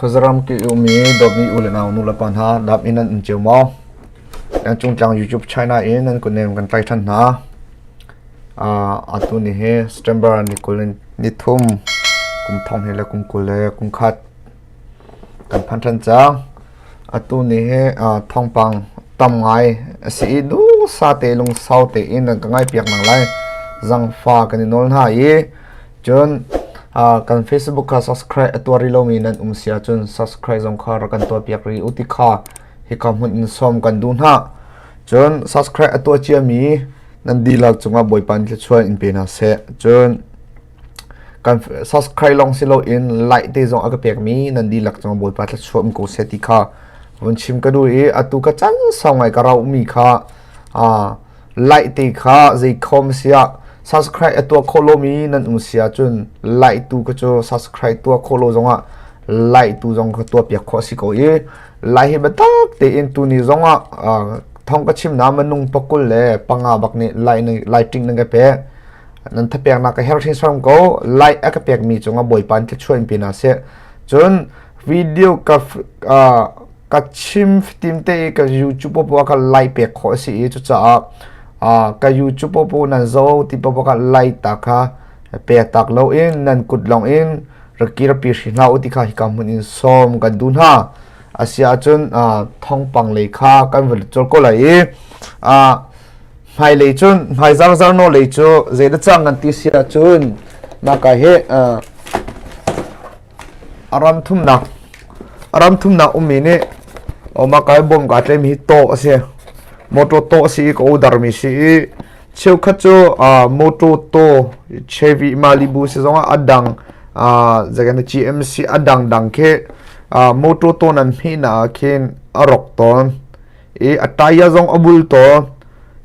Khuazaram ki ummi dawtmi u le nau nu le pa hna dam in nan um cio maw? Nan cungtlang YouTube China in nan kutnem kan tlai ṭhan hna. Atu ni hi September ni 20 in ni thum kum thong he le kum 20 le kum khat kan phan ṭhan cang. Atu ni hi thawngpang tam ngai a si i duhsa te lungsau tein nan ka ngaihpiak nang lai. Zangfa kan i nawl hna i cun kan Facebook kha subscribe a tuah rih lomi nan um si ahcun subscribe zong kha rak kan tuahpiak rih u ti kha hika hmun in sawm kan duh hna. Cun subscribe a tuah ciami nan dihlak cungah Bawipa nih thluachuah in pe hna seh. Cun kan subscribe lawng si loin like te zong a ka pekmi nan dihlak cungah Bawipa thluachuah um ko seh ti kha vun chim ka duh i atu ka can sau ngai ka rauhmi kha like te kha zei khom siah subscribe a tuah khawh lomi nan um si ahcun like tu ka cu subscribe tuah khawh lo zongah like tu zong ka tuah piak khawh si ko i like hi biatak tein tuni zongah thong ka chim na manung pakul le panga bak nih like lighting nan ka pek. Nan thapeknak ka her hringhran ko. Like a ka pekmi cungah Bawipa in thluachuah in pe hna seh. Cun video ka ka chim tim te i ka YouTube poah ka like pek khawh a si i cucaah ka YouTube poah nan zo ti poah ka like ta kha pek tak loin nan kut lawng in rak kirpi hri hna u ti kha hika hmun in sawm kan duh hna. Asiahcun thawngpang lei kha kan vun col ko lai i Hmailei cun hmai zarzar naw lei cu zeidah cang kan ti si ahcun maka hi a ram thumnak a ram thumnak ummi nih maka hi bom kaa tlaimi hi taw a si. Motor taw a si i ka order mi si i cheukhat cu motor taw Chevy Malibu si zongah a dang zeikan GMC a dangdang khi motor taw nan hmehnak ah khin a rawk tawn. I a taya zong a bul tawn.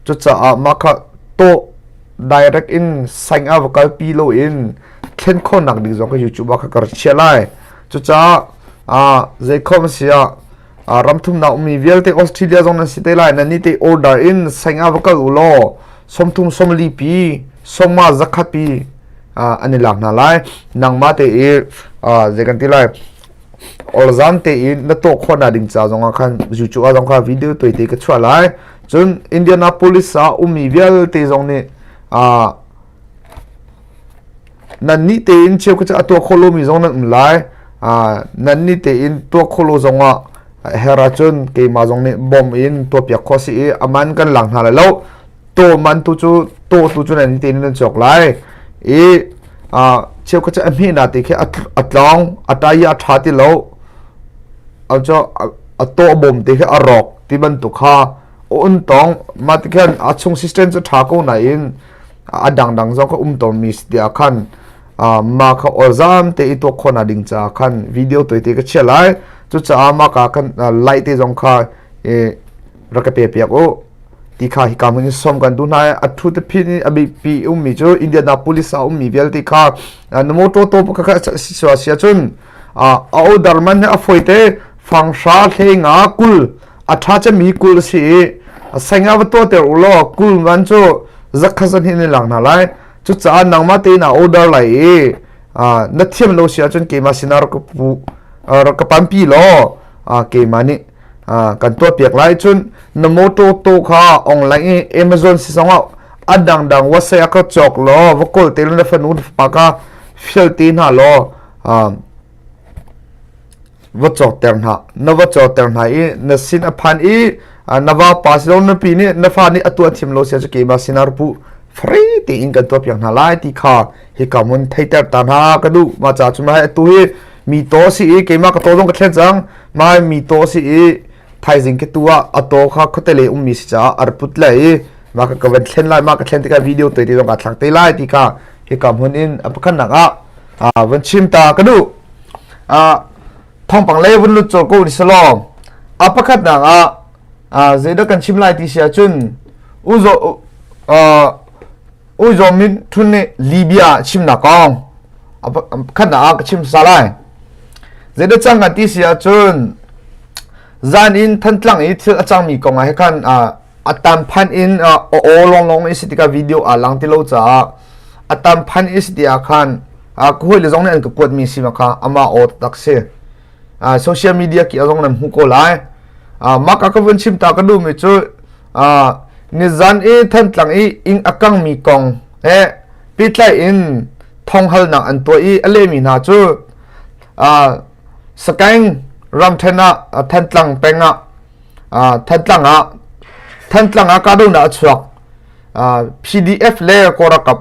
Cucaah mah kha tawh direct in saing ah va kalpi loin thlen khawhnak ding zong kha YouTube ah kha ka rak chiah lai. Cucaah zeikhom si ah ramthumnak ummi vialte Australia zong nan si te lai. Nan nih te order in saing ah va kal u law 30 sawmli pi 50 zakhat pi an i lak hna lai. Nangmah te i zei kan ti lai Olzam tein na tuah khawhnak ding ca zongah khan YouTube ah zong kha video tuaite ka chuah lai. Cun Indianapolis ah ummi vialte zong nih nan nih tein cheu ka a tuah khawh lomi zong nan um lai. Nan nih tein tuah khawh lo zongah her ahcun keimah zong nih bom in tuahpiak khawh si i aman kan lang hna lai lo. To man tu cu to tu cu nan tein nan cawk lai i cheukhat cu a hme na te khi a tlawng a tai a ṭha ti lo a cho a to bom te khi a rawk ti bantuk kha un tong ma ti khan a chung system cu ṭha ko nain a dangdang zong kha um tawn mi si ah khan ma kha ozam te i tuak khona ding ca khan video toi te ka chia lai cucaah ma ka kan light te zong kha rak ka pe piak u ti kha hika hmun in sawm kan duh hna i a thu te phin i a bipi ummi cu Indianapolis ah ummi vialte kha na motor to kha kha si sia cun a order man hi a foi te fanghra hle nga 20 a tha cemmi 20 si i senga va to ter u law 20 man cu zakha zan hin lang hna lai cucaah nangmah tein a order lai i na thiam lo si ahcun keimah sinah rak ka pu rak ka pampi law keimah nih kan tuahpiak lai. Cun na motor to kha online i Amazon si zongah a dangdang website ah ka cawk law va kawl te na fanu na fapa ka fial te hna law va cawk ter hna. Na va cawk ter hna i na sin a phan i na va pa si lo na pi nih na fa nih a tuah thiam lo sia cu keimah sinar pu free tein kan tuahpiak hna lai ti kha hika mun theiter ta hna ka duh. Ma ca cu mai atu hi mi to si i keimah ka to zong ka thlen cang. Mai mi taw si i thaizing khi tu ah a taw kha khuate lei ummi si caah a put lai i mah ka van thlen lai. Mah ka thlen tikah video toi te zong kaa thlak te lai ti kha hika hmun in a pakhatnak ah van chim ta ka duh. Thawngpang lei vun lut cawk ko ni selaw a pakhatnak ah zeidah kan chim lai ti si ahcun uzo Uizaw Min Htun nih Libya chimnak kong khatnak ah ka chim hmasa lai. Zeidah cang kan ti si ahcun zan in Thantlang i thil a cangmi kong ah khan a tam phan in a aw lawnglawng i si tikah video aa lang ti lo caah a tam phan i si ti ah khan ka hawile zong nih an ka kuatmi si ma kha amah aw taktak si. Social media ki zong nan hmuh ko lai. Mah ka ka vun chim ta ka duhmi cu nizan i Thantlang i inn a kangmi kong he pehtlai in thawnghalnak an tuah i a lehmi hna cu Sagaing ramṭhen ah Thantlang peng ah Thantlang ah Thantlang ah kahdohnak a chuak. PDF le Kawlralkap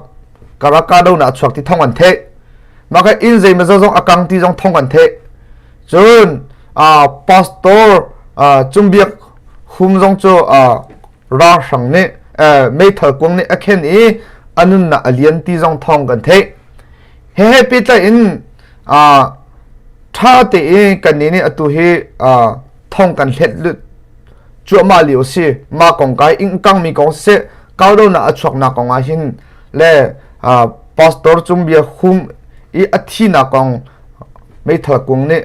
karlak kahdohnak a chuak ti thawng an theih. Mah kha inn zeimaw zong a kang ti zong thawng an theih. Cun pastor Cung Biak Hum zong cu ralhrang nih meithal kuang nih a khen i a nunnak a lian ti zong thawng kan theih. Hehe pehtlaih in ṭha tein kannih nih atu hi thong kan hlet lut cuahmah lio a si. Mah kong kai ing kangmi kong siseh, kahdohnak a chuaknak kong ah hin le pastor Cung Bia Hum i a thinak kong meithal kung nih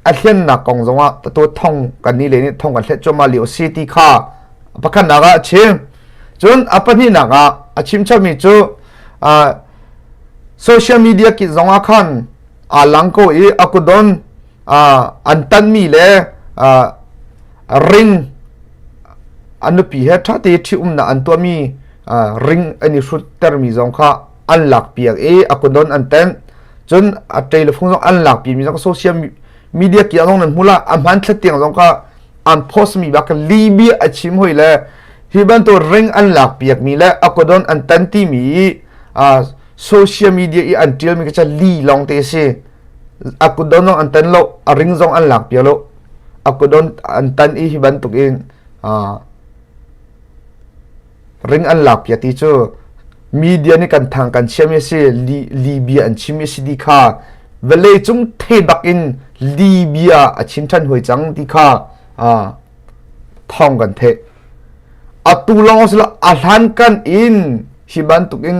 a hliannak kong zongah tatu thong kan nih le nih thong kan hlet cuahmah lio a si ti kha pakhatnak ah a chim. Cun a pahnihnak ah a chim chapmi cu social media kit zongah khan aa lang ko i a kutdon an tanmi le ring an nupi he ṭha te ṭhi-umnak an tuahmi ring an i hruttermi zong kha an lakpiak i a kutdon an tenh. Cun a ṭei le fung zong an lakpimi zong social media ki zong nan hmu la a hman thlet tiang zong kha an post mi bak Libya a chim hoi le hi bantuk ring an lakpiak mi le a kutdon an tan timi i social media i an ṭialmi kha li lawng te si. A kutdon zong an tan lo, a ring zong an lak piak lo. A kutdon an tan i hi bantuk in ring an lak piak ti cu media nih kan thang kan chiami a si, Libya an chimmi a si ti kha vawlei cung the bak in Libya a chim ṭhan hoi cang ti kha thawng kan theih. Atu lawng si lo, a hlankan in hi bantuk in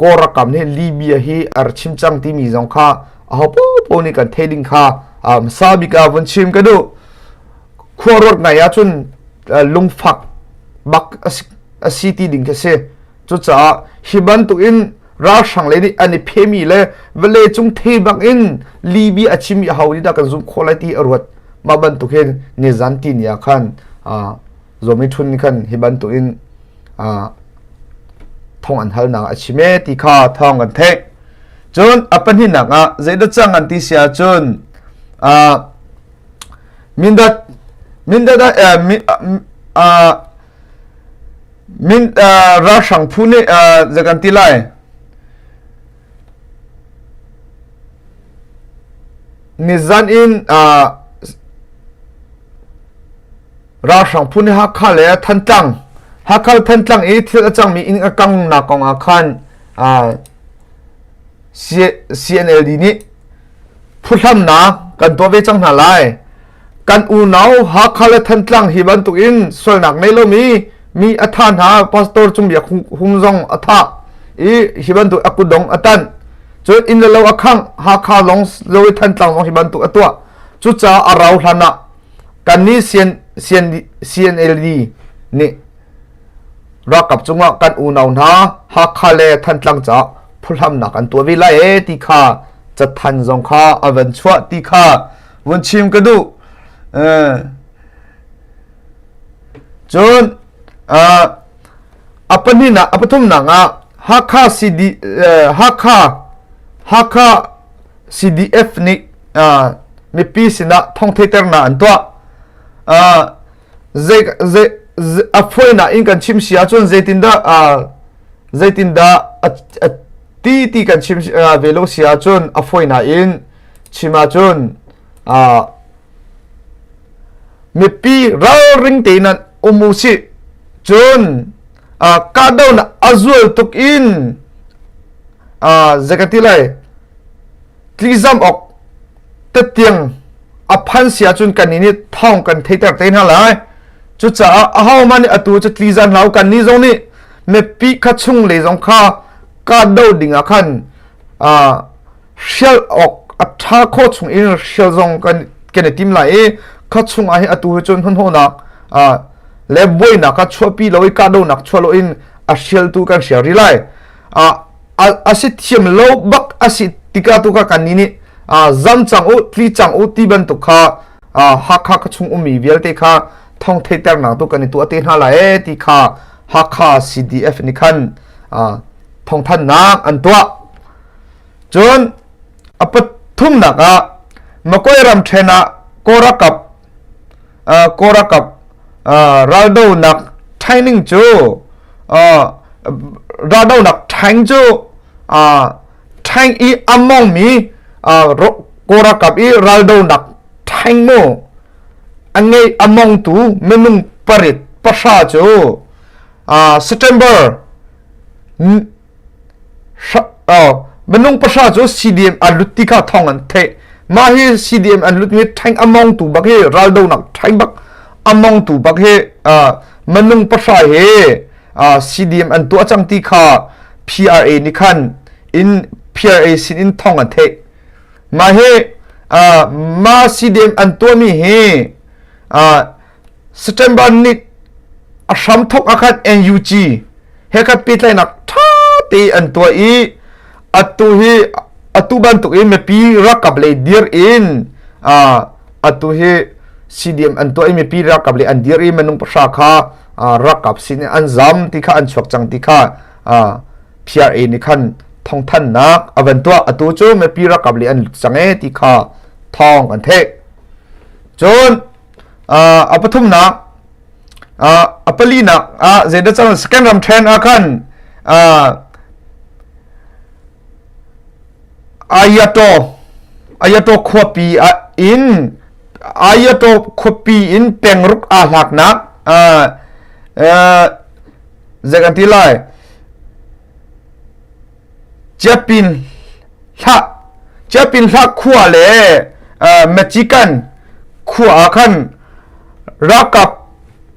Kawl rakam nih Libya hi a ra chim cang timi zong kha aho paohpaoh nih kan theih ding kha hmasa bik ah vun chim ka duh. Khua ruat ngai ahcun lungfak bak a si ti ding khi a si. Cucaah hi bantuk in ralhrang lei nih an i phemi le vawlei cung the bak in Libya a chimmi aho nih dah kan zumh khawh lai ti a ruat. Mah bantuk hin nizan ti ni ah khan Zomi Htun nih khan hi bantuk in thong an halnak a chim e ti kha thawng kan theih. Cun a pahnihnak ah zeidah cang an ti si ahcun Mindat Mindat ah min ralhrang phu nih zei kan ti lai nizan in ralhrang phu nih Hakha le Thantlang Hakha le Thantlang i thil a cangmi inn a kangnak kong ah khan CNLD nih phuhlamnak kan tuah ve cang hna lai. Kan unau Hakha le Thantlang hi bantuk in sualnak nei lomi mi a tha hna pastor Cung Biak Hung zong a thah i hi bantuk a kutdong a tanh. Cun inn le lo a khangh Hakha lawng lo i Thantlang zong hi bantuk a tuah. Cucaah a rau hlan ah kannih CNLD nih ralkap cungah kan unau hna Hakha le Thantlang caah phuhlamnak an tuah ve lai ee ti kha cathanh zong kha a van chuah ti kha vun chim ka duh. Cun a pahnihnak a pathumnak ah Hakha CD Hakha Hakha CDF nih mipi sinah thawngtheiternak an tuah. Zei zei a fawinak in kan chim si ahcun zeitindah zeitindah a ti ti kan chim ve lo si ahcun a fawinak in chim ahcun mipi ralring tein an um u sih. Cun kahdohnak a zual tuk in zei ka ti lai tlizam awk tatiang a phan si ahcun kan nih thawng kan theiter te hna lai. Cucaah ahohmah nih atu cu tlizan hlah u kan nih zong nih mipi kha chung le zong kha kahdoh ding ah khan hrial awk a ṭha khawh chung in hrial zong kan kan i tim lai i kha chung ah hin atu hi cun hnahnawhnak le buainak kha chuahpi lo i kahdohnak chuah lo in a hrialtu kan hrial rih lai. A si thiam lo bak a si. Tika tu ka kan ni nih zam cang u, tli cang u ti bantuk kha Hakha ka chung ummi vialte kha thong theiternak tu kan i tuah te hna lai e ti kha Hakha CDF nih khan thawngthanhnak an tuah. Cun a pathumnak ah Makoi ramṭhen ah Kawlralkap Kawlralkap raldonak training cu raldonak tank cu tank i a mongmi Kawlralkap i raldonak tank mu a ngei a mongtu minung parit pahra cu September minung pahra cu CDM an lut ti kha thawng an theih. Mah hi CDM an lut mi tank a mongtu bak hi raldonak tank bak a mongtu bak hi minung pahra hi CDM an tuah cang ti kha PRA nih khan in PRA sin in thawng an theih. Mah hi mah CDM an tuahmi hi September ni a hramthawk ah khan NUG he khan pehtlaihnak ṭha te an tuah i atu hi atu bantuk in mipi ralkap lei dir in atu hi CDM an tuah i mipi ralkap lei an dir i minung pahra kha ralkap sin in an zam ti kha an chuak cang ti kha PRA nih khan thawngthanhnak a van tuah. Atu cu mipi ralkap lei an lut cang e ti kha thawng an theih. Cun a pathumnak a palinak ah zeidah cang second ram ṭhen ah khan Ayato Ayato khuapi in Ayato khuapi in pengruk aa hlaknak zei kan ti lai Chiapin hlah Chiapin hlah khua le Machikan khua ah khan ralkap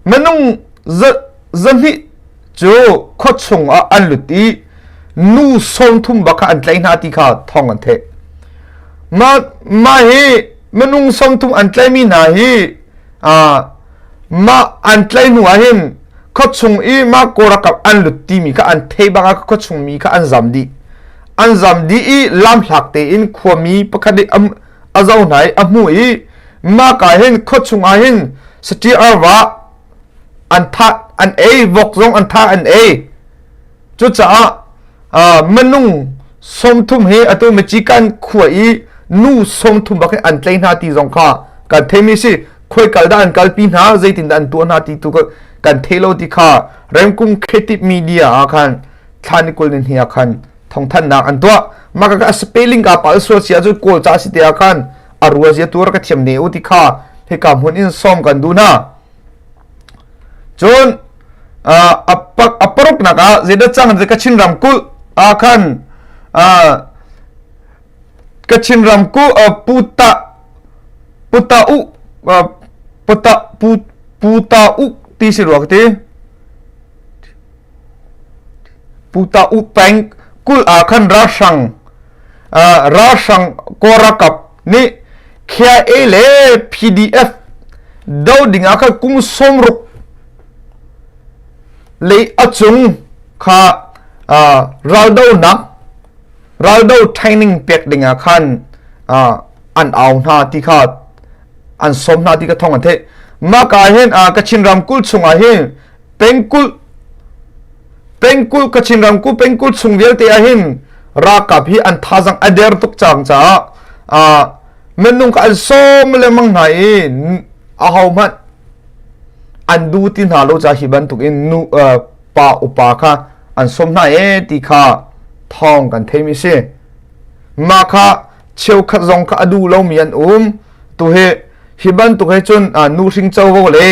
minung zahnih cu khuachung ah an lut i nu 30 bak kha an tlaih hna ti kha thawng an theih. Mah mah hi minung 30 an tlaihmi hna hi mah an tlaih hnu ah hin khuachung i mah kawlralkap an lut timi kha an theih bang ah khuachung mi kha an zam dih. An zam dih i lamhlak tein khuami pakhat nih a zoh hna i a hmuh i mah ka hin khuachung ah hin saṭil arva an thah an ei vok zong an thah an ei. Cucaah minung 30 hi atu Michigan khua i nu 30 bak hi an tlei hna ti zong kha kan theimi si. Khoi kal dah an kalpi hna, zeitin dah an tuah hna ti tu kan thei lo ti kha Remkung Creative Media ah khan thla ni 20 ni hnih ah khan thawngthanhnak an tuah. Mah ka spelling ka pal sual si ahcun Kawl ca si te ah khan a rua zia tu ka thiam ne u ti kha hika hmun in sawm kan duh hna. Cun a paruknak ah zeidah cang Kachin ramkulh ah khan Kachin ramkulh Puta Puta u Puta Puta u ti si rua ka ti. Puta u peng kulh ah khan ralhrang ralhrang kawlralkap nih KIA le PDF do ding ah khan kum 60 lei a cung kha raldonak raldo training pek ding ah khan an au hna ti kha an sawm hna ti kha thawng an theih. Mah ka hin Kachin ramkulh chungah hin pengkulh pengkulh Kachin ramkulh pengkulh chung vialte ah hin ralkap hi an thazang a der tuk cang caah minung kha an sawm lengmang hna i ahohmanh an du ti hna lo caah hi bantuk in nu pa upa kha an sawm hna e ti kha thawng kan theimi si. Mah kha cheukhat zong kha a duh lomi an um. Tu hi hi bantuk he cun nuhring covo le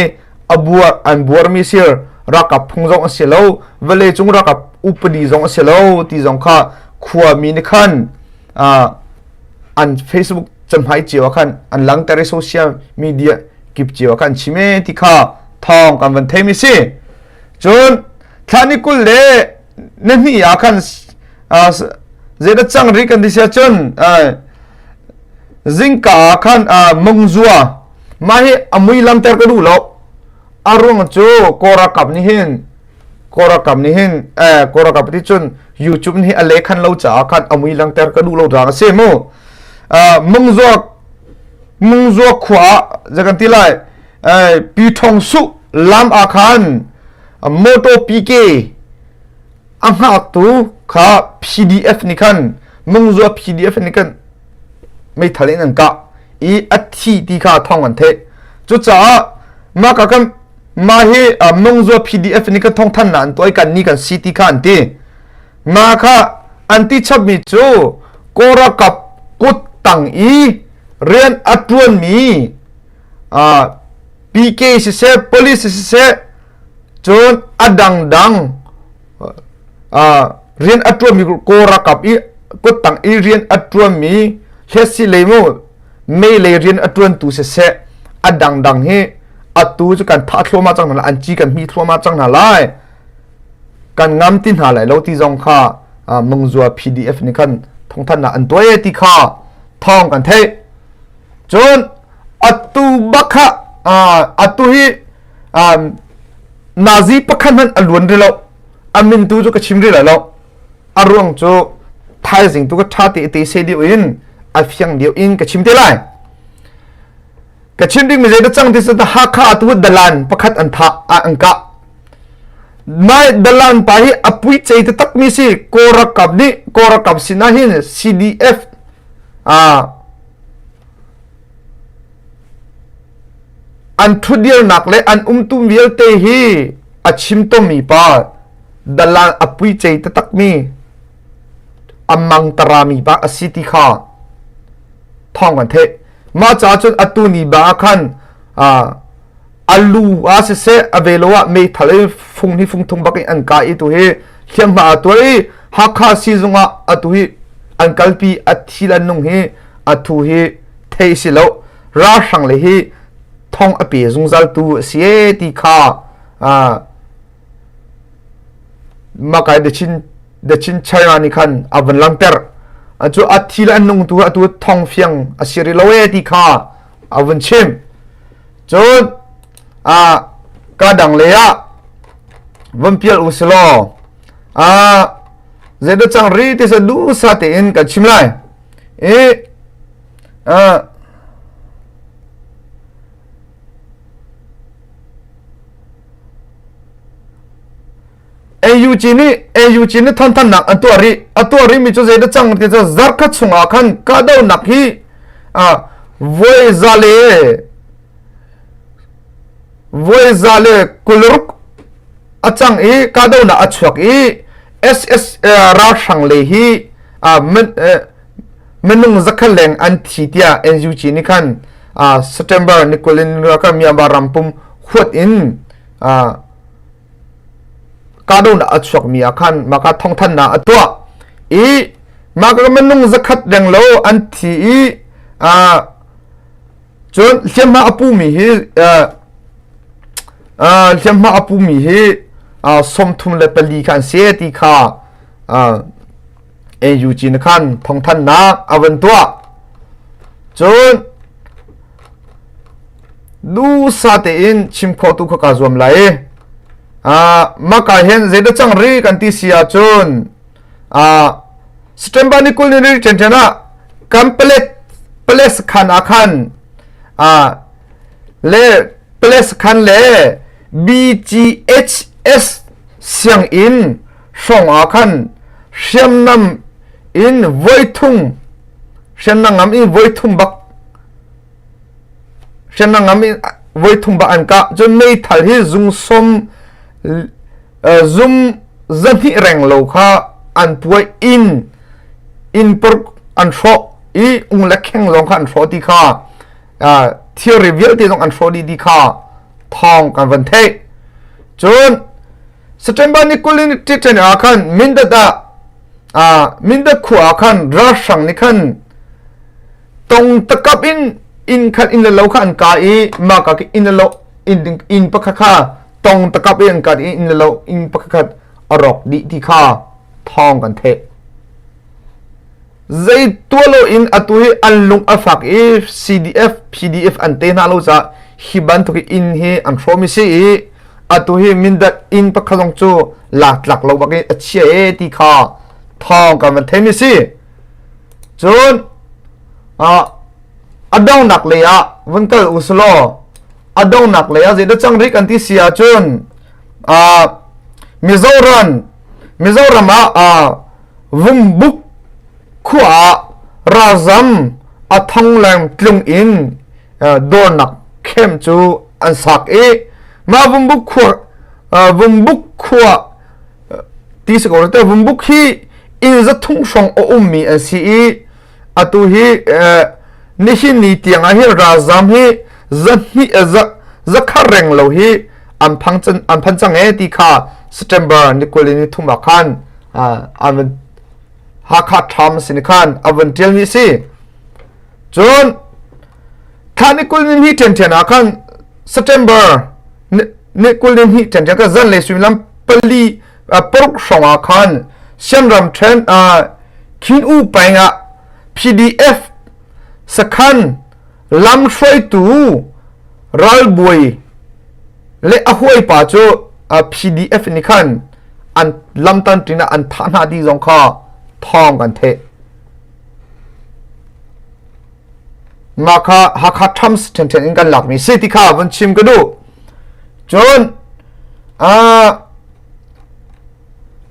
a buar an buarmi sir ralkap phung zong a si lo vawlei cung ralkap upadi zong a si lo ti zong kha khuami nih khan an Facebook cahmai cio ah khan an langter i social media kip cio ah khan an chim e ti kha thawng kan van theimi si. Cun thla ni 20 le ni hnih ah khan zeidah cang rih kan ti sia cun zingka ah khan mungzua mah hi a mui lamter ka duh lo. A ruang cu Kawlralkap nih hin Kawlralkap nih hin Kawlralkap ti cun YouTube nih a lekhan lo caah khan a mui langter ka duh lo ruang a si mu. Mungzua khua ah zei kan ti lai Pi Thong Su lam ah khan motor PK a hngaktu kha PDF nih khan Mungzua PDF nih khan meithal in an kah i a thi ti kha thawng an theih. Cucaah mah ka kan mah hi Mungzua PDF nih kan thawngthan na an tuah i kan ni kan si ti kha an ti. Mah kha an ti chapmi cu Kawl ralkap kut tang i rian a ṭuanmi PK siseh, police siseh, cun a dangdang rian a ṭuanmi Kawl ralkap i kuttang i rian a ṭuanmi hlesi lei mu mei lei rian a ṭuantu siseh a dangdang hi atu cu kan thah thluahmah cang hna lai an ci kan hmi thluahmah cang hna lai kan ngam ti hna lai lo ti zong kha Mungzua PDF nih khan thawngthanhnak an tuah ti kha thawng kan theih. Cun atu bak kha atu hi nazi pakhat hmanh a luan rih lo. A min tu cu ka chim rih lai lo. A ruang cu thaizing tu ka ṭha te te se deuh in a fiang deuh in ka chim te lai. Ka chim ding mi zei dah cang ti Hakha atu dalan pakhat an thah an kah. Mai dalan pa hi a pui cei taktak mi si Kawl ralkap nih Kawl ralkap sinah hin CDF an ṭhutdirnak le an umtu vialte hi a chim tomi pa dalan a pui cei taktak mi a mangtara mi pa a si ti kha thawng kan theih. Mah caah cun atu ni ba ah khan a lu ah siseh a velo ah meithal in fung hi fung thum bak in an kah i tu hi hliamhma a tuar i Hakha siizung ah atu hi an kalpi a thi le nung hi a thu hi thei si lo ralhrang le hi thong a pe zungzal tu a si e ti kha makai the chin the chin China nih khan a van langter cu a thi le an nung tu atu thong fiang a si rih lo e ti kha a vun chim cun a ka dang le ah von pial u si law a zeidah cang ri ti sa duhsa tein kan chim lai i a AUG nih AUG nih thawnthannak an tuah rih. A tuah rihmi cu zeidah cang ti cu zarkhat chungah khan kahdohnak hi voi za le voi za le 60 a cang i kahdohnak a chuak i SS ralhrang lei hi minung zakhat leng an thi tiah NUG nih khan September ni 20 in Myanmar ram pum huat in kahdohnak a chuakmi ah khan maka thawngthanhnak a tuah i maka minung zakhat renglo an thi i cun hliamhma a pumi hi hliamhma a pumi hi 34 kha an si ti kha AUG na khan thawngthanhnak a van tuah cun dusa tein chim khawh tu kha kaa zuam lai. Maka hin zeidah cang ri kan ti si ahcun September ni 20 ni ṭhenṭhen ah kan palet palace khan ah khan le palace khan le BGHS sianginn hrawng ah khan hriamnam in voithum hriamnam ngam in voithum bak hriamnam ngam in voithum bak an kah cun meithal hi zung som zum 200 reng lo kha an puai inn inn por an hrawh i ung le kheng zong kha an hrawh ti kha thilri vialte zong an hrawh dih ti kha thawng kan van theih cun September ni 20 ni ṭiṭen ah khan Mindat ah Mindat khua ah khan ralhrang nih khan tong takap in inn khan inn le lo kha an ka i mah ka inn le lo inn inn pakhat kha tong takap in an ka i inn le lo inn pakhat khat a rawk dih ti kha thawng kan theih. Zei tuah lo in atu hi an lung a fak i CDF PDF an te hna lo caah hi bantuk inn hi an hrawm i si i atu hi Mindat inn pakhat zong cu lak tlak lo bak in a chia e ti kha. Thawng kan van theimi si. Cun a donghnak lei ah vun kal u selaw a donghnak lei ah zeidah cang rih kan ti si ahcun Mizoram Mizoram ah Vumbuk khua ah ralzam a thongleng tlung in dawrnak camp cu an sak i mah Vumbuk khua Vumbuk khua ti si ko te Vumbuk hi inn zathum hrawng a ummi an si i atu hi nihin ni tiang ah hin ralzam hi zahnih zakhar reng lo hi an phang an phan cang e ti kha September ni 20 ni thum ah khan an Hakha Times sin khan a vun tial mi si. Cun thla ni 20 ni ṭhian ah khan September ni 20 ni ṭhian ka zan le suimilam pali paruk hrawng ah khan Sianram ṭhen Khin U peng ah PDF sakhan lamhruaitu ralbawi le a hawipa cu PDF nih khan an lamtan ṭin ah an thah hna ti zong kha thawng kan theih. Mah kha Hakha Times ṭhenṭhen in kan lakmi si ti kha vun chim ka duh. Cun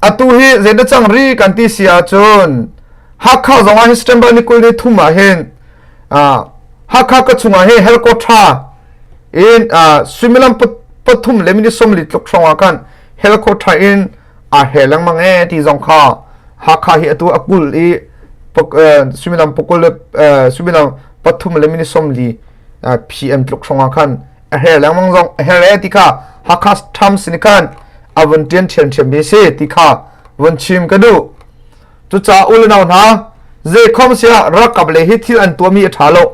atu hi zeidah cang ri kan ti si ahcun Hakha zong ah hin September ni 23 ah hin Hakha ka chungah hin helicopter in suimilam pathum le minute 40 tluk hrawng ah khan helicopter in aa he lengmang e ti zong kha Hakha hi atu a kul i suimilam pakul le suimilam pathum le minute 40 PM tluk hrawng ah khan a her lengmang zong a her e ti kha Hakha Times nih khan a vun ṭian ṭhiamṭhiam mi si ti kha vun chim ka duh. Cucaah u le nau hna zeikhom siah ralkap le hi thil an tuahmi a ṭha lo.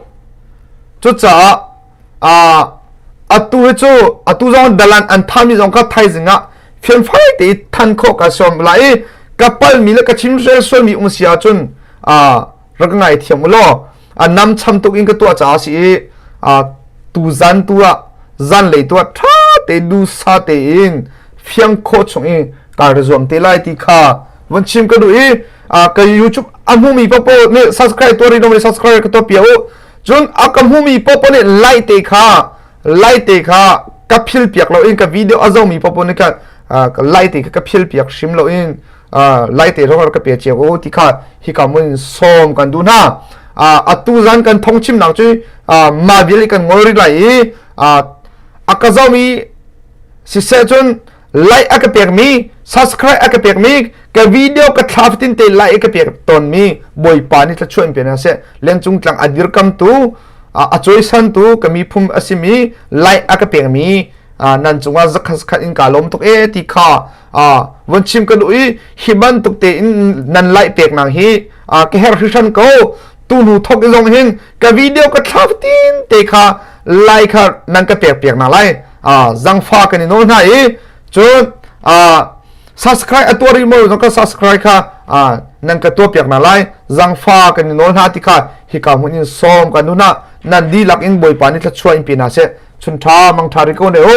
Cucaah atu hi cu atu zong dalan an thami zong kha thaizing ah fianfai te than khawh ka sawm lai i ka palmi le ka chim sualmi um si ahcun rak ngai thiam u law a nam cham tuk in ka tuah caah si i tu zan tu ah zan lei tu ah ṭha te dusa tein fiang khawh chung i kaa ra zuam te lai ti kha von chim ka duh i ka YouTube a hmumi popo nih subscribe tuah rih lo subscribe ka tuah pia u. Cun a ka hmumi popo nih like te kha like te kha ka phil piak lo in ka video a zomi popo nih khan ka like te kha ka phil piak hrim lo in like te ro ka pe cio u ti kha hika mun sawm kan duh hna. Atu zan kan phungchimnak cu mah vial kan ngol rih lai i a ka zomi siseh cun like a ka pekmi, subscribe a ka pekmi, ka video ka thla fatin te like a ka pek tawnmi Bawipa nih thluachuah in pe hna seh. Lencung tlang a dirkamtu, a cawisantu ka miphun a simi like a ka pekmi nan cungah zakhat zakhat in ka lawm tuk e ti kha von chim ka duh i hi bantuk tein nan like peknak hi ka herh hringhran ko. Tu hnu thok i zong hin ka video ka thla fatin te kha like kha nan ka pek piak na lai. Zangfa kan i nawl hna i cun subscribe a tuah rih mo zong ka subscribe kha nan ka tuah piak na lai. Zangfa kan i nawl hna ti kha hika hmun in sawm kan nu na nan dihlak in Bawipa nih thluachuah in pe hna seh. Chun ṭha mang ṭha ri ko ne u.